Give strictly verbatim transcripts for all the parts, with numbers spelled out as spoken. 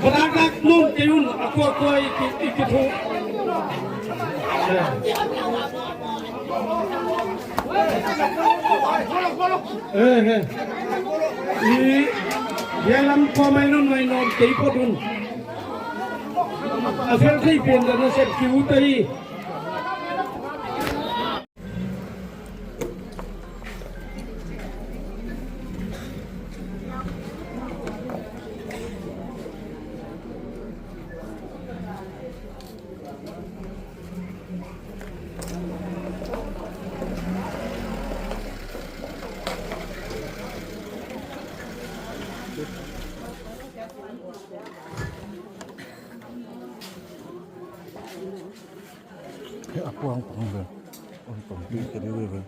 Badak dak nun kei un, a kua kua i ki, i ki thu. Eh, eh. I, hiai lam kua mai nun mai nun kei pawt un. A fel thei pen dan a sep ki u ta i. A puang pang ve. Ong pang pi ke de ve ve.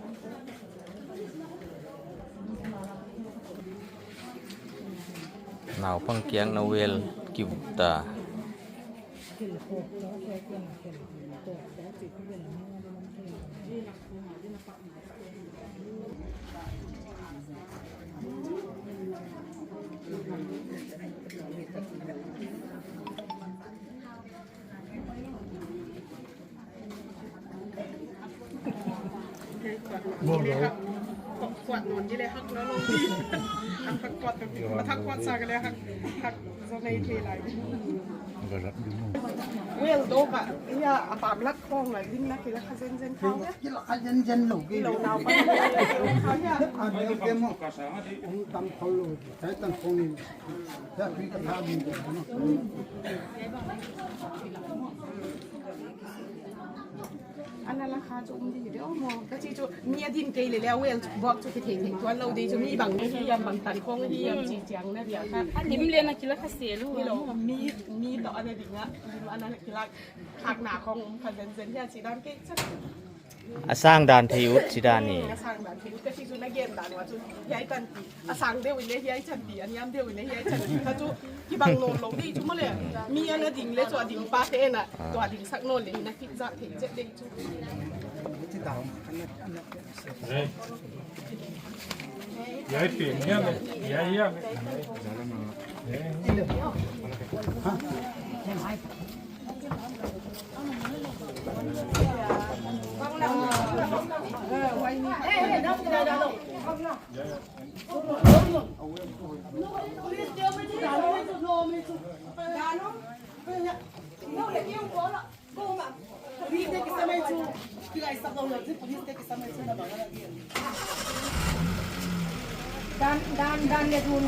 Naupang kiang na vel ki vuk ta. Kuat non di le hak na lo di. Hak kuat ka pi, hak kuat sa ka le hak, hak zo nei thei lai. Wel do ka, ia a pam lak khong la ding na ki la kha zen zen kha. Ki la kha zen zen lo ki. Lo nau pa. A neu ke mo. Ong tam khol lo, sai tan khong ni. Ana la kha chu um di de maw. Ka chi chu mi a din kei le le a wel chu buak chu ki thei thei tuan lo di chu mi bang hi yam bang tan khong hi yam chi chiang na dia kha. A lim le na ki la kha se lu. Mi lo mi mi to ana ding a. Ana ki la khak na khong um kha zen zen hia chi dan kei chan. A sang dan thei ut chi dan ni. A sang dan thei ut ka chi chu na gen dan wa chu hiai tan pi. A sang deuh in le hiai tan pi, a niam deuh in le hiai tan pi. Kha chu kibang nawn lo di chu maw le. Mi ana ding le chu a ding pa te na. Ah. Tua ding sak nawn le na fit zat thei chet di chu. Hiai pi, hiai le, hiai, hiai le. Dan, dan, dan le dun.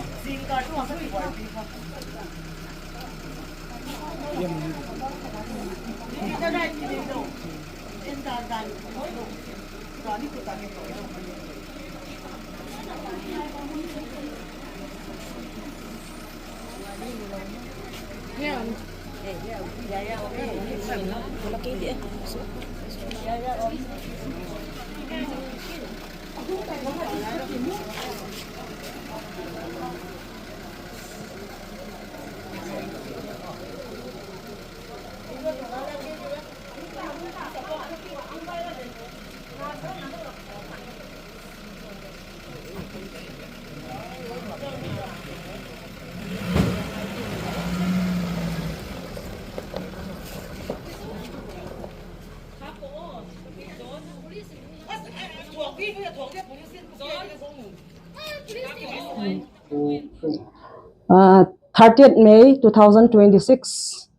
Ah, thirtieth May two thousand twenty-six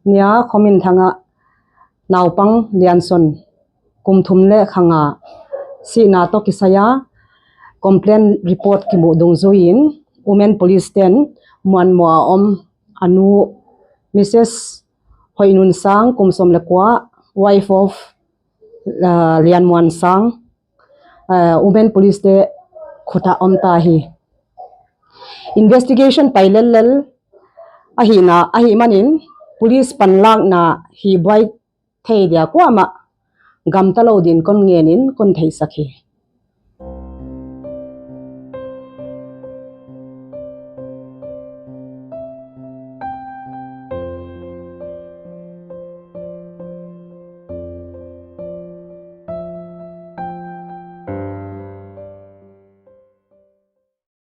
nia Khominthang ah naupang Lianson kum thum leh kha nga sihna toh kisai a complaint report kimuh dungzui in Women Police ten Muanmoh a om a nu Missus Hoihnunsang kum sawm leh kua, wife of, uh, Lianmuansang, uh, Women Police te khut ah om ta hi. Investigation pai lellel ahihna ahihmanin police panlakna hi buai thei dia kuamah gamta lou din kon ngen in kon theisak hi.